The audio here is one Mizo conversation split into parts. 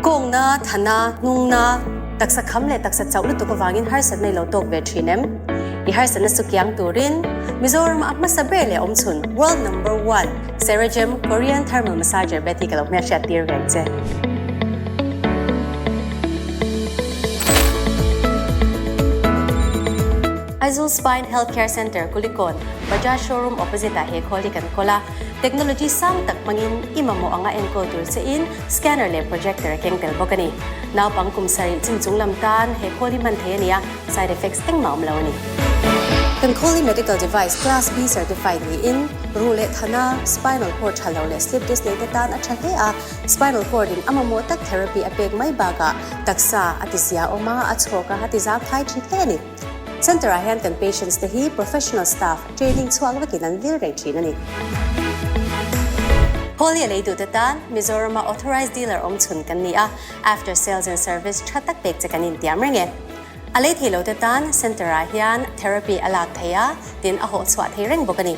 Kawngna, thana, hnungna, taksa kham leh taksa chauh lutuk avangin harsatna i lo tawk ve thin em? I harsatna chu kiang turin Mizoram a hmasa ber leh awmchhun World Number One Ceragem Korean Thermal Massager Bed hi ka lo hmelhriat tir reng che. Aizawl Spine Health Care Centre, Kulikawn, Bajaj Showroom opposite ah he khawl hi kan kawl a. Technology sang tak hmangin i mamawh anga enkawl tur che in scanner leh projector a keng tel bawk a ni. Naupang kum sarih chin chung lam tan he khawl hi hman thei a ni a, side effects engmah awm lo a ni. Kan khawl hi medical device class B certified niin ruh leh thana, spinal cord tha lo leh slip disc nei te tan a tha hle a, spinal cord in a mamawh tak therapy a pek mai bakah taksa a ti zia awm a, a chhawk a, a ti zau thai thin hle a ni. Centre ah hian kan patients te hi professional staff training chhuak vekin an vil reng thin a ni. Holy a lei duhte tan Mizorama authorized dealer awm chhun kan ni a, after sales and service tha tak pek che kan intiam reng e. A lei thei lote tan centre ah hian therapy a lak thei a, tin a hawh chhuah thei reng bawk a ni.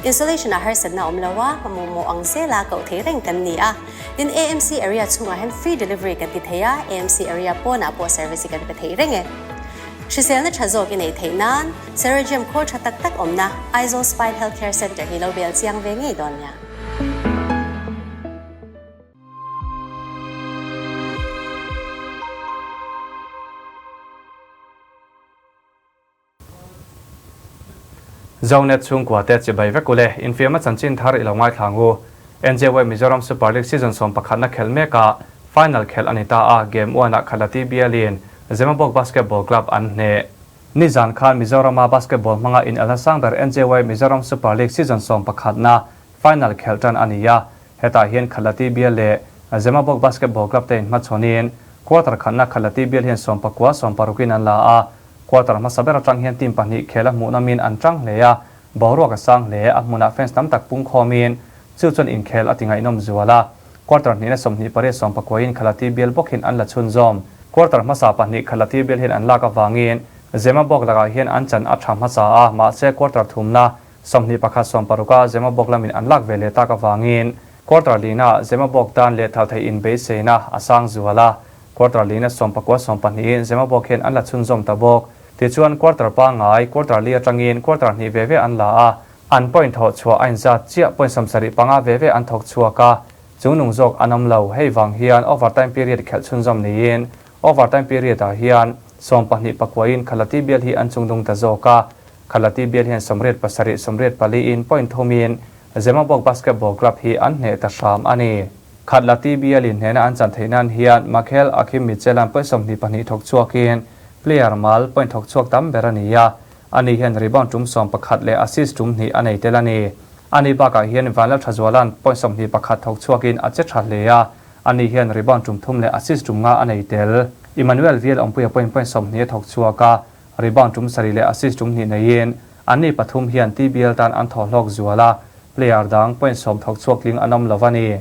Installation ah harsatna awm lo a, mamawh ang zela koh thei reng kan ni a. Tin AMC area chhungah hian free delivery kan ti thei a, AMC area pawnah pawh service hi kan pe thei reng e. Hriselna tha zawk i neih theih nan Ceragem khawl tha tak tak awmna Aizawl Spine Health Care Centre hi lo bel chiang ve ngei dawn nia. Zonet chhungkua te chibai vek ule, infiamna chanchin thar i lo ngaithla ang u. NJY Mizoram Super League season 11 na khelh mekah final khelh a ni ta a, game one ah Khalati bialin Zemabawk Basketball Club an hneh. Nizan khan Mizorama basketball hmanga inelna sang ber NJY Mizoram Super League season 11 na final khelh tan a ni a, hetah hian Khalati bial leh Zemabawk Basketball Club te inhmachhawnin quarter khatna Khalati bial hian 19 60 in an la a, Quarter hmasa ber atang hian team pahnih khel a hmuh namin an tang hle a, boruak a sang hle. A hmunah fans tam tak pung khawmin chu chuan inkhel a ti ngaihnawm zual a. Quarter hnihna 28 10 in Khalati bial bawk hian an la chhunzawm. Quarter hmasa pahnih Khalati bial hian an lak avangin Zemabawk lakah hian an chan a tha hmasa a, mahse quarter thumna 21 16 a Zemabawk lamin an lak ve leh tak avangin quarter lina Zemabawk tan lehthal theih inbeiseina a sang zual a. Quarter lina 19 20 in Zemabawk hian an la chhunzawm ta bawk. Tichuan quarter pangngai, quarter li atangin quarter hnih ve ve an la a, an point thawh chhuah a inzat chiah point 75 ve ve an thawk chhuak a, chung nung zawk an awm lo. Hei vang hian overtime period khelh chhunzawm niin overtime period ah hian 12 pakuain Khalati bial hi an chung dung ta zawk a, Khalati bial hian 87 84 in point thumin Zemabawk Basketball Club hi an hneh ta hram a ni. Khatlati bialin hnehna an chan theih nan hian Makhel Akhim Mitchell-a'n point 22 thawk chhuakin player mal point thawk chhuak tam ber a ni a, ani hian rebound tum 11 leh assist tum hnih a nei tel a ni. Ani bakah hian Vanlal Thazuala'n point 21 thawk chhuakin a che tha hle a, ani hian rebound tum thum leh assist tum nga a nei tel. Emmanuel Viel awmpuia point point 20 a thawk chhuak a, rebound tum sarih leh assist tum hnih neiin anni pathum hian TBL tan an thaw hlawk zual a, player dang point 10 thawk chhuak tling an awm lo a ni.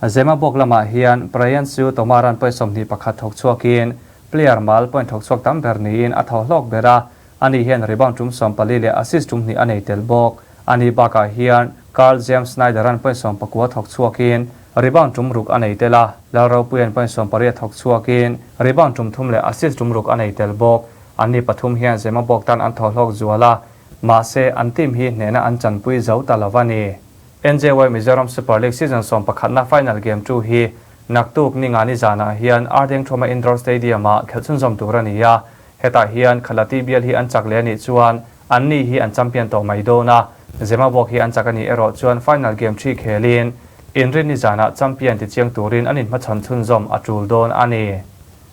Zemabawk lamah hian Brian Chu Tomaran point 21 thawk chhuakin player mal point thawk chhuak tam ber niin a thaw hlawk ber a, ani hian rebound tum 14 leh assist tum hnih a nei tel bawk. Ani bakah hian Carl James Snyder-a'n point 19 thawk chhuakin rebound tum ruk a nei tel a, Lalropuia'n point 18 thawk chhuakin rebound tum thum leh assist tum ruk a nei tel bawk. Anni pathum hian Zemabawk tan an thaw hlawk zual a, mahse an team hi hnehna an chanpui zo ta lo a ni. NJY Mizoram Super League season 11 na final game two hi naktuk Ningani zanah hian Ardeng Thawma Indoor Stadium-ah khelh chhunzawm tur a ni a, hetah hian Khalati bial hi an chak leh a nih chuan anni hi an champion tawh mai dawn a, Zemabawk hi an chak a nih erawh chuan final game three khelin Inrinni zanah champion ti chiang turin an inhmachhawn chhunzawm a tul dawn a ni.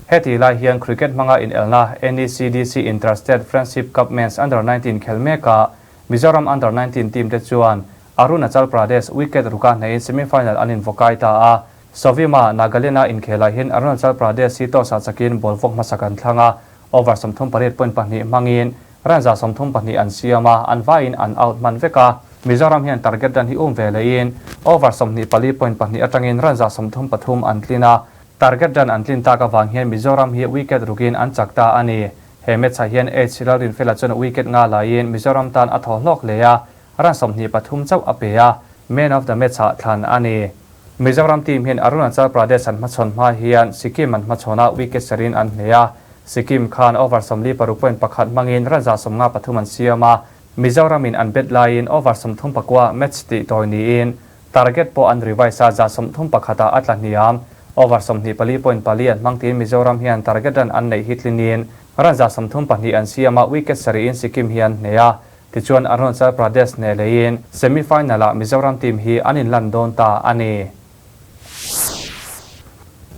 Heti lai hian cricket hmanga inelna NECDC Inter-State Friendship Cup Men's Under 19 khel mekah Mizoram Under 19 team te chuan Arunachal Pradesh wicket ruka hneiin semi-final an invakai ta a. Sovima, Nagaland-a inkhelah hian Arunachal Pradesh hi toss-ah chakin ball vawk hmasak an thlang a, over 38.2 hmangin run 132 an siam a, an vaiin an out hman vek a. Mizoram hian target run hi um ve lehin over 24.2 atangin run 133 an tlin a, target run an tlin tak avang hian Mizoram hi wicket rukin an chak ta a ni. He match-ah hian H Lalrinfela chuan wicket nga laiin Mizoram tan a thaw hlawk hle a, run 23 chauh a pe a, man of the match-ah thlan a ni. Mizoram team hian Arunachal Pradesh an hmachhawn hma hian Sikkim an hmachhawn a, wicket sarin an hneh a. Sikkim khan over 46 point pakhat hmangin run 153 an siam a, Mizoram in an bet laiin over 39 match tih tawi niin target pawh an revise a, 131 ah a tla hniam. Over 24 point 4 an hmang tiin Mizoram hian target run an neih hi tlinin run 132 an siam a, wicket sarihin Sikkim hi an hneh a. Tichuan Arunachal Pradesh hneh leiin semi-final ah Mizoram team hi an inlan dawn ta a ni.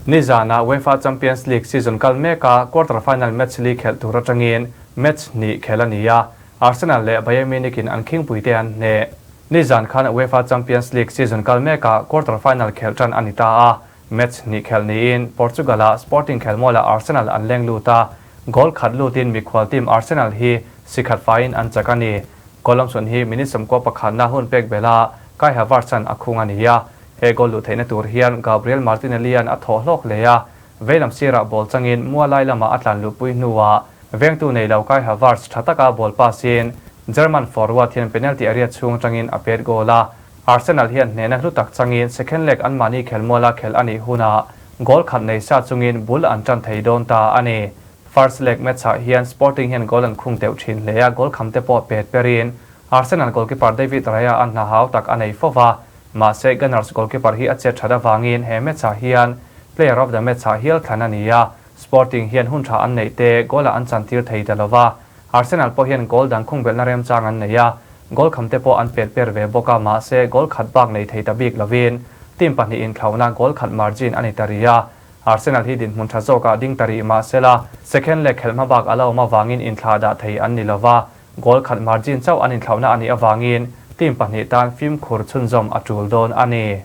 Nizana UEFA Champions League season kal meka quarter final match li khelh tur atangin match hnih khel a ni a, Arsenal leh Bayern Munich in an khingpuite an hneh. Nizan khan UEFA Champions League season kal meka quarter final khelh tan a ni ta a, match hnih khelh niin Portugal a Sporting khelmualah Arsenal an leng lut a, goal khat lutin mikhual team Arsenal hi sikhat faiin an chak a ni. Goal awmchhun hi minute 91 na hun pek bela Kai Havertz an a khung a ni a, he goal luh theihna tur hian Gabriel Martinelli an a thawh hlawk hle a, veilam sirah ball changin mualai lamah a tlan luhpui hnuah vengtu nei lo Kai Havertz tha taka ball pass in German forward hian penalty area chhung atangin a pet goal a. Arsenal hian hnehna hlu tak changin second leg an mahni khelmuala khel a nih hunah goal khat nei sa chungin bul an tan thei dawn ta a ni. First leg match ah hian Sporting hian goal an khung deuh thin hle a, goal kham te pawh pet perin Arsenal goalkeeper David Raya an hna hau tak a nei fova, mahse Gunners goalkeeper hi a chet that awangin he match ah hian player of the match ah hial thlan a ni a. Sporting hian hun tha an neih te goal ah an chantir thei ta lova, Arsenal pawh hian goal dang khung belhna remchang an nei a, goal kham te pawh an pet per ve bawk a, mahse goal khat bak nei thei ta bik lovin team pahnih inthlauhna goal khat margin a ni ta ri a. Arsenal hi dinhmun tha zawkah ding ta rih mahsela second leg khelh hma bak ala awm awangin inthlah dah thei an ni lova, goal khat margin chauh an inthlauhna a nih awangin team pahnih tan fimkhur chhunzawm a tul dawn a ni.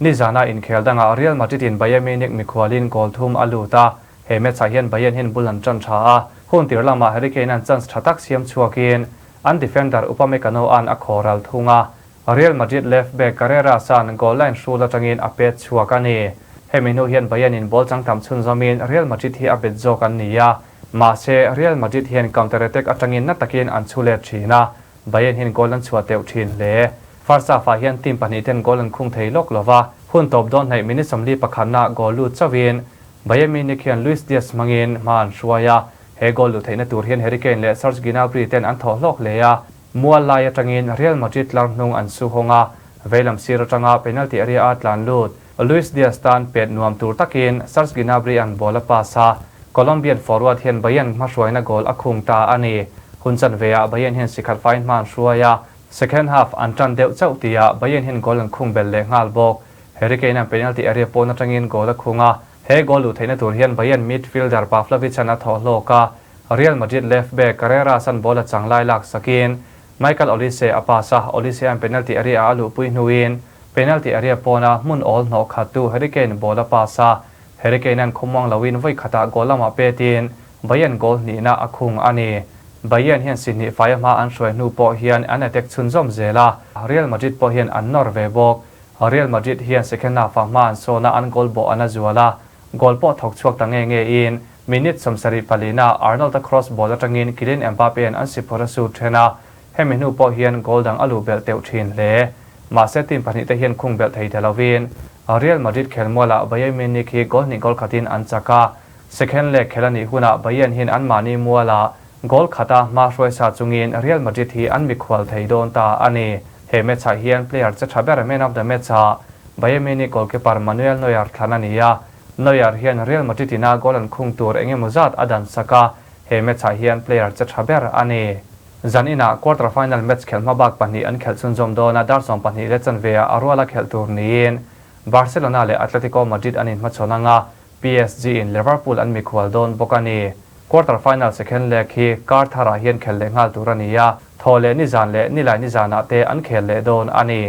Nizana inkhel dangah Real Madrid in Bayern Munich mikhualin goal thum a lut a, he match ah hian Bayern hian bul an tan tha a, hun tir lamah Harry Kane an chance tha tak siam chhuakin an defender Upamecano an a khawral thung a, Real Madrid left back Carreras an goal line hrul atangin a pet chhuak a ni. Hemi hnu hian Bayern in ball chang tam chhunzawmin Real Madrid hi a bet zawk an ni a, mahse Real Madrid hian counter attack atangin na takin an chu let thin a, Bayern hian goal an chhuah teuh thin hle. First half ah hian team pahnih ten goal an khung thei lawk lova, hun tawp dawn hnaih minute 41 na goal lut chauhin Bayern Munich hian Luis Diaz hmangin hma an hruai a, he goal luh theihna tur hian Harry Kane leh Serge Gnabry ten an thawh hlawk hle a, mual lai atangin Real Madrid tlar hnung an su hawng a, veilam sir atanga penalty area a tlan lut Luis Diaz tan pet nuam tur takin Serge Gnabry an ball a pass a, Colombian forward hian Bayern hmahruaina goal a khung ta a ni. Hun chanve ah Bayern hian sikhat fain hma an hruai a, second half an tan deuh chauh tia Bayern hian goal an khung bel leh nghal bawk. Harry Kane an penalty area pawn atangin goal a khung a, he goal luh theihna tur hian Bayern midfielder Pavlovic an a thawh hlawk a, Real Madrid left back Carreras an ball a chang lai lak sakin Michael Olise a pass a, Olise an penalty area a luhpui hnuin penalty area pawna hmun awl hnawh khat tu Harry Kane ball a pass a, Harry Kane an khumwang loin voi khatah goal lamah petin Bayern goal hnihna a khung a ni. Bayern hian sihnih fai hma an hruai hnu pawh hian an attack chhunzawm zel a, Real Madrid pawh hian an nawr ve bawk. Real Madrid hian second half ah hma an sawna an goal bawh an a zual a, goal pawh thawk chhuak ta nge nge in minute 74 na Arnold a cross ball atangin Kylian Mbappe an an siphur a shoot then a, hemi hnu pawh hian goal dang a luh belh teuh thin hle. Mahse team pahnih te hian khung belh thei ta lovin Real Madrid khelmualah Bayern Munich hi goal hnih goal khatin an chak a, second leg khel a nih hunah Bayern hian an mahni mualah goal khata hma hruai sa chungin Real Madrid hi an mikhual thei dawn ta a ni. He match ah hian player che tha ber man of the match ah Bayern Munich goalkeeper Manuel Neuer thlan a ni a, Neuer hian Real Madrid ina goal an khung tur engemaw zat a dan sak a, he match ah hian player che tha ber a ni. Zan inah quarter final match khelh hma bak pahnih an khelh chhunzawm dawn a, dar 12:15 ah a ruala khelh tur niin Barcelona leh Atletico Madrid an inhmachhawn anga, PSG in Liverpool an mikhual dawn bawk a ni. Quarter final second leg hi kar tharah hian khel leh nghal tur a ni a, thaw leh nizan leh nilai nizanah te an khel leh dawn a ni.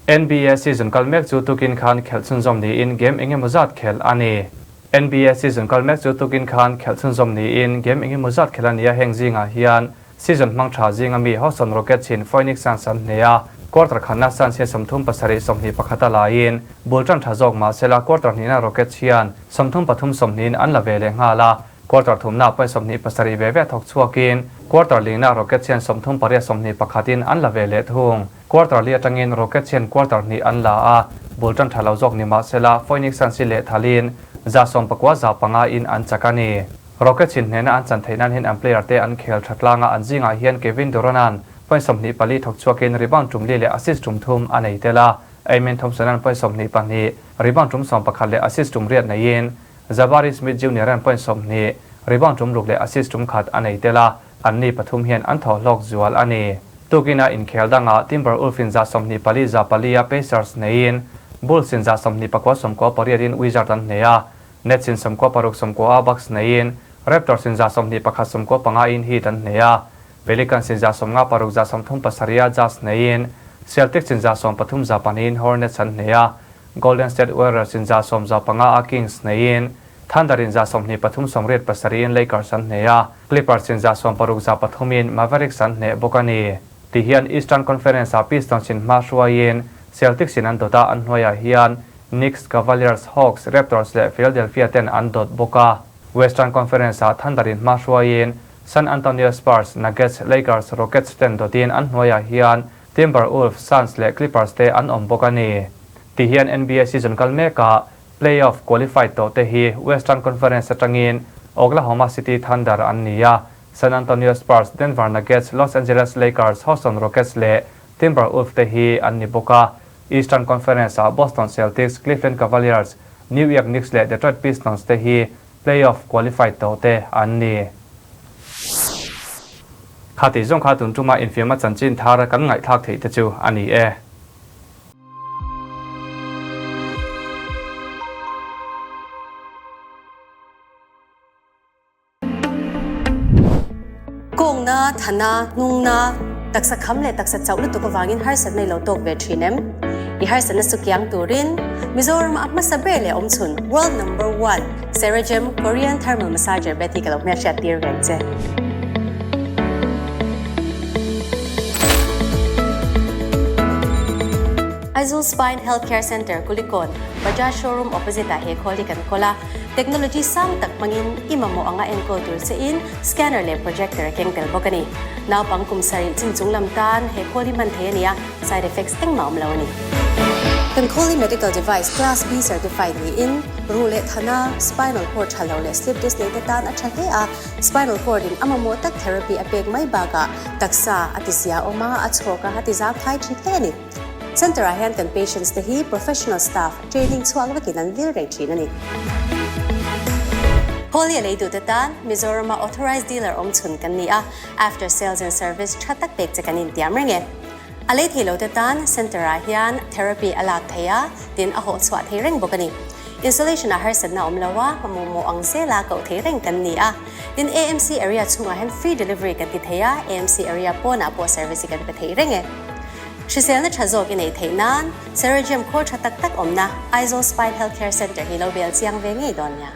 NBA season kal mek chu tukin khan khelh chhunzawm niin game engemaw zat khelh a ni. NBA season kal mek chu tukin khan khelh chhunzawm niin game engemaw zat khelh a ni a, heng zingah hian season hmang tha zinga mi Houston Rockets in Phoenix Suns an hneh a, quarter khatna Suns hian 37 21 a laiin bul tan tha zawk mahsela quarter hnihna Rockets hian 33 20 in an la ve leh nghal a. Quarter thumna point 27 ve ve thawk chhuakin quarter lina Rockets hian 38 21 in an la ve leh thung. Quarter li atangin Rockets hian quarter hnih an la a, bul tan tha lo zawk ni mahsela Phoenix Suns hi lehthalin 19 5 in an chak a ni. Rockets in hnena an chan theih nan hian an player te an khel tha tlang a, an zingah hian Kevin Durant-a'n point 24 thawk chhuakin rebound tum li leh assist tum thum a nei tel a, Amen Thompson-a'n point 22, rebound tum 11 leh assist tum riat neiin Jabari Smith Junior-a'n point 20, rebound tum ruk leh assist tum khat a nei tel a, anni pathum hian an thaw hlawk zual a ni. Tukina inkhel dangah Timberwolves-in 24 4 a Pacers neiin Bulls-in 29 98 in Wizards an hneh a, Nets-in 96 90 a Bucks neiin Raptors-in 21 95 in Heat an hneh a, Pelicans-in 56 37 a Jazz neiin Celtics-in 13 4 in Hornets an hneh a, Golden State Warriors-in 10 5 a Kings neiin Thunder-in 23 87 in Lakers an hneh a, Clippers-in 16 3 in Mavericks an hneh bawk a ni. Tihian Eastern Conference-ah Pistons-in hma hruaiin Celtics-in an dawt a, an hnuaiah hian Knicks, Cavaliers, Hawks, Raptors leh Philadelphia ten an dawt bawk a. Western Conference-ah Thunder-in hma hruaiin San Antonio Spurs, Nuggets, Lakers, Rockets ten dawtin an hnuaiah hian Timberwolves, Suns leh Clippers te an awm bawk a ni. Tihian NBA season kal mekah playoff qualified tawh te hi Western Conference atangin Oklahoma City Thunder an ni a, San Antonio Spurs, Denver Nuggets, Los Angeles Lakers, Houston Rockets leh Timberwolves te hi an ni bawk a. Eastern Conference-ah Boston Celtics, Cleveland Cavaliers, New York Knicks leh Detroit Pistons te hi playoff qualified tawh te an ni. Khati zawng kha tun tuma infiamna chanchin thar kan ngaihthlak theih te chu a ni e. Kawngna, thana, hnungna, taksa kham leh taksa chauh lutuk avangin harsatna i lo tawk ve thin em? I harsatna chu kiang turin Mizoram a hmasa ber leh awmchhun World Number One Ceragem Korean Thermal Massager bet hi ka lo hmelhriat tir reng che. Aizawl Spine Healthcare Centre, Kulikawn, Bajaj Showroom opposite ah he khawl hi kan kawl a. Technology sang tak hmangin i mamawh anga enkawl tur che in scanner leh projector a keng tel bawk a ni. Naupang kum sarih chin chung lam tan he khawl hi hman thei a ni a, side effects engmah awm lo a ni. Kan khawl hi medical device class B certified niin ruh leh thana, spinal cord tha lo leh slip disc nei te tan a tha hle a, spinal cord in a mamawh tak therapy a pek mai bakah taksa a ti zia awm a, a chhawk a, a ti zau thai thin hle a ni. Centre ah hian kan patients te hi professional staff training chhuak vekin an vil reng thin a ni. Holy a lei duhte tan Mizorama authorized dealer awm chhun kan ni a, after sales and service tha tak pek che kan intiam reng e. A lei thei lote tan centre ah hian therapy a lak thei a, tin a hawh chhuah thei reng bawk a ni. Installation ah harsatna awm lo a, mamawh ang zela koh thei reng kan ni a. Tin AMC area chhungah hian free delivery kan ti thei a, AMC area pawnah pawh service hi kan pe thei reng e. Hriselna tha zawk i neih theih nan Ceragem khawl tha tak tak awmna Aizawl Spine Healthcare Centre hi lo bel chiang ve ngei dawn nia.